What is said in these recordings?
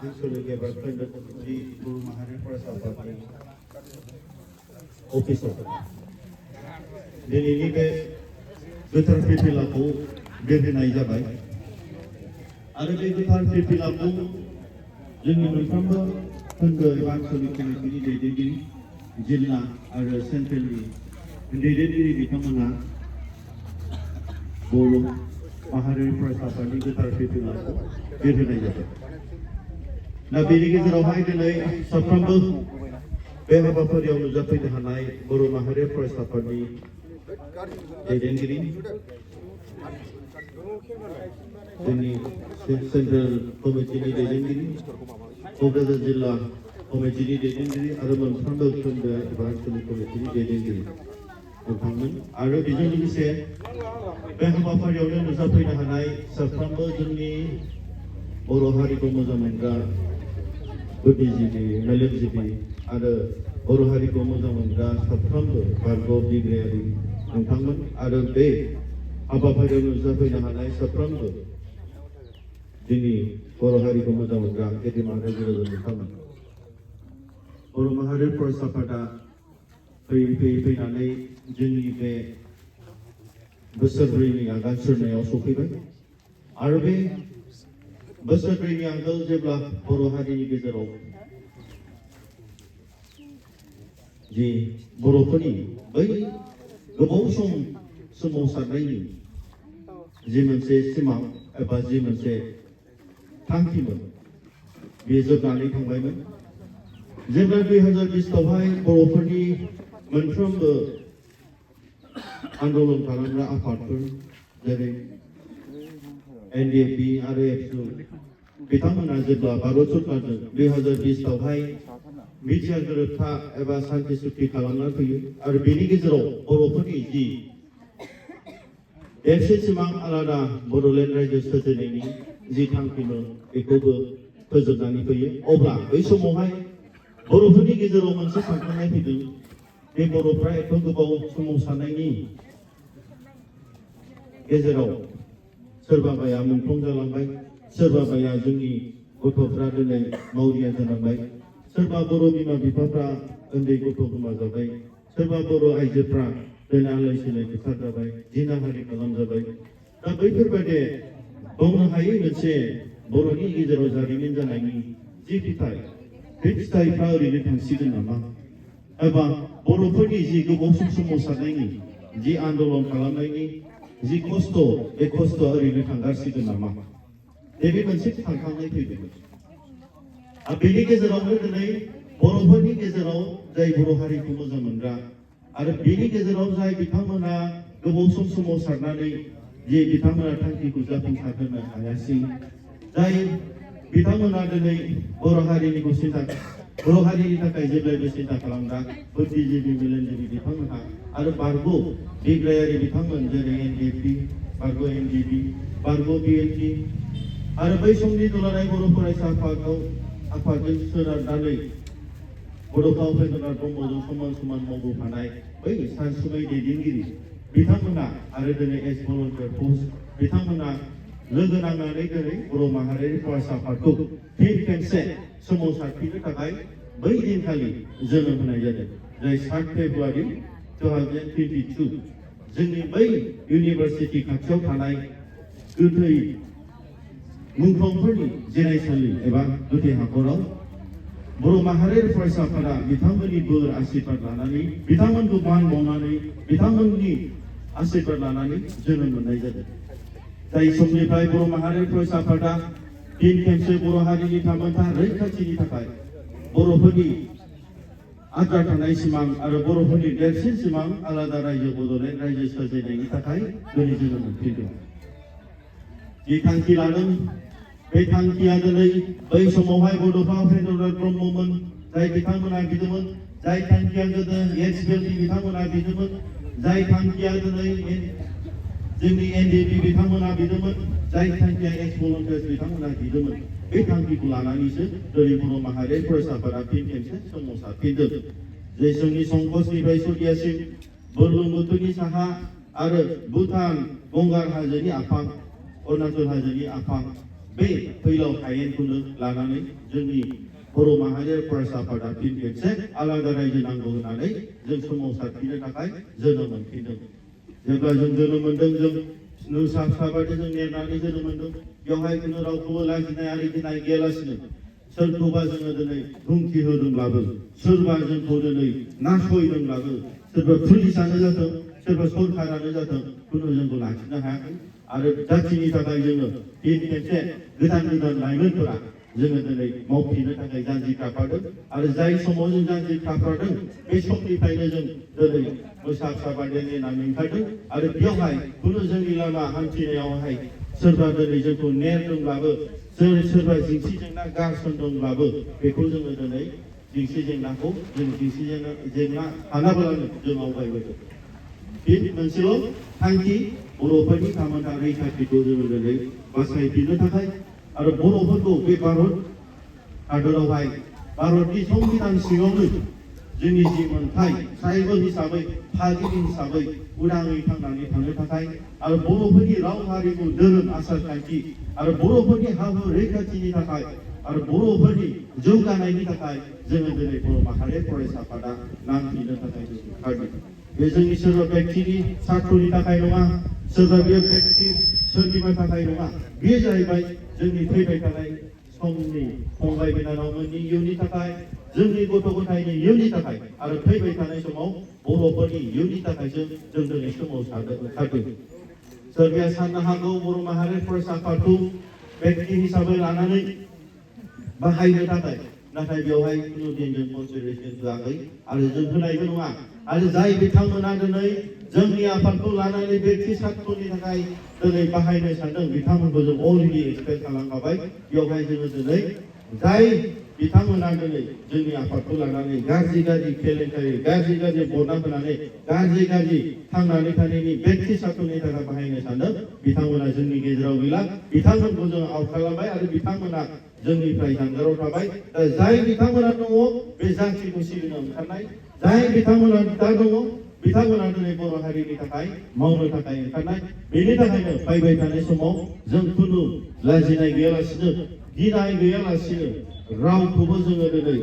ओनसोलनि गेजेरजों जि बर' माहारि फरायसाफोरनि अफिसाव दिनैनि बे गोथार फिरफिलाखौ बेरहोनाय जाबाय आरो बे गोथार फिरफिलाखौ जोंनि मोनफ्रोमबो खोन्दो एबा आनसलिक कमिटिनि दैदेनगिरि जिल्ला आरो सेन्ट्रेलनि दैदेनगिरि बिथांमोना बर' माहारियारि फरायसाफोरनि गोथार फिरफिलाखौ बेरहोनाय जाबाय। दा बेनि गेजेरावहाय दिनै साफ्रोमबो बे हाबाफारियाव नुजाफैनो हानाय बर' माहारियारि फरायसाफोरनि दैदेनगिरि जोंनि सेन्ट्रेल कमिटिनि दैदेनगिरि क'क्राझार जिल्ला कमिटिनि दैदेनगिरि आरो मोनफ्रोमबो खोन्दो एबा आनसलिक कमिटिनि दैदेनगिरि नोंथांमोन आरो बेजों लोगोसे बे हाबाफारियावनो नुजाफैनो हानाय साफ्रोमबो जोंनि बर' हारिखौ मोजां मोनग्रा बुद्धिजीबि मेलेमजिबि आरो बर' हारिखौ मोजां मोनग्रा साफ्रोमबो बारग' बिग्रायारि नोंथांमोन आरो बे हाबाफारियाव नुजाफैनो हानाय साफ्रोमबो जोंनि बर' हारिखौ मोजां मोनग्रा गेदेमा रायजो राजा नोंथांमोन। बर' माहारि फरायसाफोरा फैयै फैनानै जोंनि बे बोसोरब्रैनि आगान सुरनायाव सफैबाय आरो बे बोसोरब्रैनि आगोल जेब्ला बर' हारिनि गेजेराव जि बर'फोरनि बै गोबाव सम सोमावसारनायनि जि मोनसे सिमां एबा जि मोनसे थांखिमोन बे जोबनानै थांबायमोन। जेब्ला 2020आवहाय बर'फोरनि मोनफ्रोमबो आन्दलन खालामग्रा आफादफोर जेरै NDFB आरो एबसु बिथांमोना जेब्ला भारत सरकारजों 2020आवहाय बिटिआर गोरोबथा एबा सान्थि सुक्ति खालामना फैयो आरो बेनि गेजेराव बर'फोरनि जि देरसिन सिमां आलादा बड'लेण्ड रायजो सोरजिनायनि जि थांखिमोन बेखौबो फोजोबनानै फैयो। अब्ला बै समावहाय बर'फोरनि गेजेराव मोनसे सानखांनाय फैदों बे बर'फ्रा एथ' गोबाव सोमावसारनायनि गेजेराव सोरबाबाया मुंख्लं जालांबाय, सोरबाबाया जोंनि गथ'फ्रा दिनै मावरिया जालांबाय, सोरबा बर' बिमा बिफाफ्रा उन्दै गथ' गोमाजाबाय, सोरबा बर' आइजोफ्रा दिनै आलाय सिलाय बुथार जाबाय, जिनाहारि खालामजाबाय। दा बैफोरबायदि बुंनो हायै मोनसे बर'नि गेजेराव जारिमिन जानायनि जि फिथाइ बे फिथाइफ्रा ओरैनो थांसिगोन नामा एबा बर'फोरनि जि गोबाव सम सोमावसारनायनि जि आन्दलन खालामनायनि जि खस्थ' बे खस्थ'आ ओरैनो थांगारसिगोन नामा बे मोनसे सानखांनाय फैदोंमोन। आरो बेनि गेजेरावनो दिनै बर'फोरनि गेजेराव जाय बर' हारिखौ मोजां मोनग्रा आरो बेनि गेजेराव जाय बिथांमोना गोबाव सम सोमावसारनानै जे बिथांमोना थांखिखौ जाफुंसारहोनो हायासै, जाय बिथांमोना दिनै बर' हारिनिखौ बर' हारिनि थाखाय जेब्लायबो सिन्था खालामग्रा बुद्धिजीबि मेलेमजिबि बिथांमोनहा आरो बारग' बिग्रायारि बिथांमोन जेरै NDFB, बारग' NDB, बारग' BLT आरो बै समनि दुलाराय बर' फरायसा आफादजों सोनारनानै बड'फा उपेन्द्रनाथ ब्रह्मजों समान समान मावबोफानाय बै सानसुमै दैदेनगिरि बिथांमोना आरो दिनै एस भलन्टियार पस्ट बिथांमोना लोगो नांनानै दिनै बर' माहारियारि फरायसा आफादखौ फिन खेबसे सोमावसारफिननो थाखाय बै दिनखालि जोनोम होनाय जादों, जाय 7 फेब्रुवारि 2022 जोंनि बै इउनिभार्सिटि खाथियाव थानाय गोथै मुंख्लंफोरनि जिरायसालि एबा गोथै हाखराव बर' माहारियारि फरायसाफोरा बिथांमोननि बोर आशीर्बाद लानानै बिथांमोनखौ मान बावनानै बिथांमोननि आशीर्बाद लानानै जोनोम मोननाय जादों। जाय समनिफ्राय बर' माहारियारि फरायसाफोरा फिन खेबसे बर' हारिनि थामोनथा रैखाथिनि थाखाय बर'फोरनि आद्रा थानाय सिमां आरो बर'फोरनि देरसिन सिमां आलादा रायजो बड'लेण्ड रायजो सोरजिनायनि थाखाय दिनै जोनोम मोनफिनदों। जि थांखि लादों बे थांखिया दिनै बै समावहाय बड'फा उपेन्द्रनाथ ब्रह्ममोन जाय बिथांमोना बिदोंमोन, जाय थांखिया गोदो एसबिएलनि बिथांमोना बिदोंमोन, जाय थांखिया दिनै जोंनि NDB बिथांमोना बिदोंमोन, जाय थांखिया एस भलन्टियार्स बिथांमोना बिदोंमोन, बे थांखिखौ लानानैसो दिनै बर' माहारियारि फरायसाफोरा फिन खेबसे सोमावसारफिनदों। जे जोंनि संकसनिफ्राय सुदियासिम बुरलुंबुथुरनि साहा आरो भुटान गंगार हाजोनि आफां अरुणाचल हाजोनि आफां बे फैलाव हायेनखौनो लानानै जोंनि बर' माहारियारि फरायसा आफादा फिन खेबसे आलादा रायजो नांगौ होननानै जों सोमावसारफिननो थाखाय जोनोम मोनफिनदों। जेब्ला जों जोनोम मोनदों, जों साबादि जों नेनानै जोनोम मोनदों। बेवहाय खुनु रावखौबो लाजिनाय आरिनाय गैयालासिनो सोरखौबा जोङो दिनै हुमखि होदोंब्लाबो, सोरबा जोंखौ दिनै नासयदोंब्लाबो, सोरबा पुलिसानो जाथों, सोरबा सरकारानो जाथों, खुनु जोंखौ लाखिनो हायाखै। आरो जाथिनि थाखाय जोङो फिन खेबसे गोदान लाइमोनफोरा जोङो दिनै मावफिननो थाखाय जानजि खाफ्रादों। आरो जाय समाव जों जानजि खाफ्रादों बे समनिफ्रायनो जों दिनै मोसाबादिनि नामै ओंखारदों। आरो बेयावहाय खुनु जोंनि लामा हान्थिनायावहाय सोरबा दिनै जोंखौ नेरदोंब्लाबो, सोरबा जेंसि जेंना गारसनदोंब्लाबो बेखौ जोङो दिनै जेंसि जेंनाखौ जेंना हानाब्लानो जों आवगायबोदों। फिन मोनसेल' थांखि, बर'फोरनि थामोनथा रैखाथिखौ जोङो दिनै बासायफिननो थाखाय आरो बर'फोरखौ बे भारत हादरावहाय भारतनि संबिधान सिङावनो जोंनि जि मोनथाय ट्राइबेल हिसाबै, थागिबि हिसाबै उदाङै थांनानै थानो थाखाय आरो बर'फोरनि राव हारिमु धोरोम आसार खान्थि आरो बर'फोरनि हाबु रैखाथिनि थाखाय आरो बर'फोरनि जौगानायनि थाखाय जोङो दिनै बर' माहारियारि फरायसा आफादा नांफिननो थाखाय जों ओंखारदों। बे जोंनि सोरबा व्यक्तिनि सार्थनि थाखाय नङा, सोरबा बे व्यक्ति सोरनिबा थाखाय नङा। बे जाहैबाय जोंनि फैबाय थानाय समनि फंबाय बिनानावमोननि इयुननि थाखाय, जोंनि गथ' गथायनि इयुननि थाखाय आरो फैबाय थानाय समाव बर'फोरनि इयुननि थाखायसो जों दिनै ओंखारदों। सोरबाया साननो हागौ बर' माहारियारि फरायसा आफादखौ व्यक्ति हिसाबै लानानै बाहायनो थाखाय, नाथाय बेवहाय खुनु दिनजों कनसिडारेसन होआखै आरो जों होनायबो नङा। आरो जाय बिथांमोना दिनै जोंनि आफादखौ लानानै व्यक्ति सार्थनि थाखाय दिनै बाहायनो सानदों, बिथांमोनखौ जों अलरेडि एक्सपेक्ट खालामखाबाय। बेवहाय जोङो दिनै जाय बिथांमोना दिनै जोंनि आफादखौ लानानै गाज्रि केलेंकारि, गाज्रि बरना होनानै गाज्रि थांनानै थानायनि व्यक्ति सार्थनि थाखाय बाहायनो सानदों, बिथांमोना जोंनि गेजेराव गैला। बिथांमोनखौ जों आउट खालामबाय आरो बिथांमोना जोंनिफ्राय जानगाराव थाबाय। जाय बिथांमोना दङ बे जाथिखौ सिबिनो ओंखारनाय, जाय बिथांमोना दा दङ बिथांमोना दिनै बर' हारिनि थाखाय मावनो थाखाय ओंखारनाय। बेनि थाखायनो फैबाय थानाय समाव जों खुनु लाजिनाय गैयालासिनो, गिनाय गैयालासिनो, रावखौबो जोङो दिनै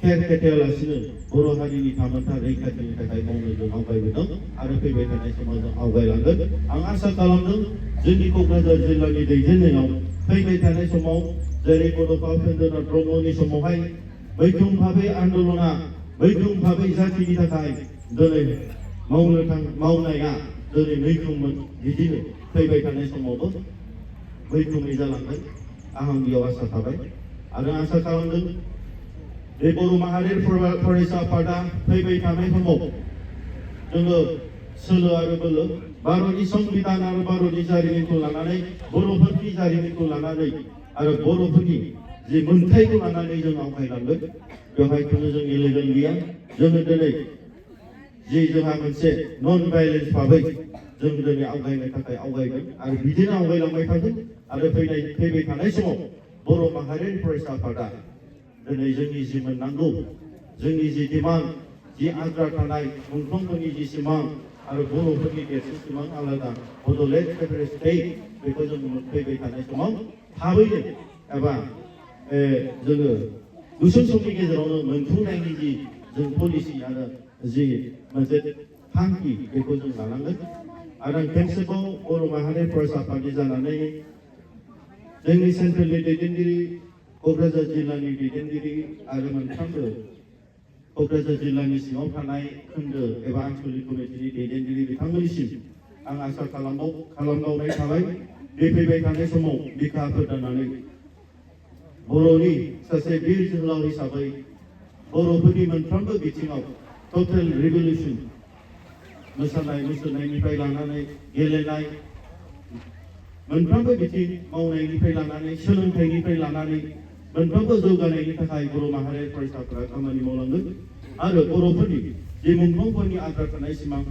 खेर खेथायालासिनो बर' हारिनि थामोनथा रैखाथिनि थाखाय मावनो जों आवगायबोदों आरो फैबाय थानाय समाव जों आवगायलांगोन। आं आसा खालामदों जोंनि क'क्राझार जिल्लानि दैदेननायाव फैबाय थानाय समाव जेरै बड'फा उपेन्द्रनाथ ब्रह्मनि समावहाय मैखोम भाबै आन्दलना, मैखोम भाबै जाथिनि थाखाय दिनै मावनाया दिनै मैखोममोन, बिदिनो फैबाय थानाय समावबो मैखोमै जालांगोन। आं बेयाव आसा थाबाय आरो आसा खालामदों बे बर' माहारियारि फरायसा आफादा फैबाय थानाय समाव जोङो सोलो आरो बोलो, भारतनि संबिधान आरो भारतनि जारिमिनखौ लानानै, बर'फोरनि जारिमिनखौ लानानै आरो बर'फोरनि जि मोन्थायखौ लानानै जों आवगायलांगोन। बेवहाय खुनु जों इलिगेल गैया। जोङो दिनै जि जोंहा मोनसे नन भायलेन्स भाबै जों दिनै आवगायनो थाखाय आवगायगोन आरो बिदिनो आवगायलांबाय थागोन। आरो फैबाय थानाय समाव बर' माहारियारि फरायसा आफादा दिनै जोंनि जि मोननांगौ, जोंनि जि डिमान्ड, जि आद्रा थानाय मोनफ्रोमबोनि जि सिमां आरो बर'फोरनि देरसिन सिमां आलादा बड'लेण्ड फेडारेल स्टेट, बेखौ जों फैबाय थानाय समाव थाबैनो एबा जोङो गुसुं समनि गेजेरावनो मोनफुंनायनि जि जों पलिसि आरो जि मोनसे थांखि बेखौ जों लानांगोन। आरो आं खेबसेबाव बर' माहारियारि फरायसा आफादनि जानानै जोंनि सेन्ट्रेलनि दैदेनगिरि, क'क्राझार जिल्लानि दैदेनगिरि आरो मोनफ्रोमबो क'क्राझार जिल्लानि सिङाव थानाय खोन्दो एबा आन्सलिक कमिटिनि दैदेनगिरि बिथांमोननिसिम आं आसा खालामबावनाय थाबाय। बे फैबाय थानाय समाव बिखा फोरदाननानै बर'नि सासे बिर जोहोलाव हिसाबै बर'फोरनि मोनफ्रोमबो बिथिङाव टटेल रिभलिउसन, मोसानाय मुसुरनायनिफ्राय लानानै गेलेनाय, मोनफ्रोमबो बिथिं मावनायनिफ्राय लानानै सोलोंथाइनिफ्राय लानानै मोनफ्रोमबो जौगानायनि थाखाय बर' माहारियारि फरायसाफोरा खामानि मावलांगोन। आरो बर'फोरनि जि मुंख्लंफोरनि आद्रा थानाय सिमां,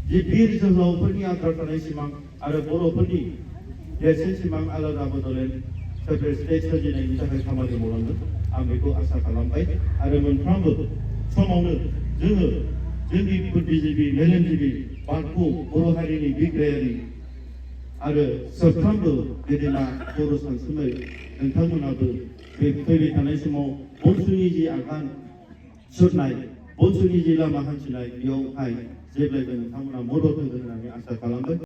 जि बिर जोहोलावफोरनि आद्रा थानाय सिमां आरो बर'फोरनि देरसिन सिमां आलादा बड'लेण्ड फेडारेल स्टेट सोरजिनायनि थाखाय खामानि मावलांगोन। आं बेखौ आसा खालामबाय आरो मोनफ्रोमबो समावनो जोङो जोंनि बुद्धिजिबि, मेलेमजिबि, बाथौ बर' हारिनि बिग्रायारि आरो साफ्रोमबो गेदेमा बर' सानसुमै नोंथांमोनाबो बे फैबाय थानाय समाव बंस'नि जि आगान सुरनाय बंस'नि जि लामा हान्थिनाय बेयावहाय जेब्लायबो नोंथांमोना मदद होगोन होननानै आसा खालामबाय।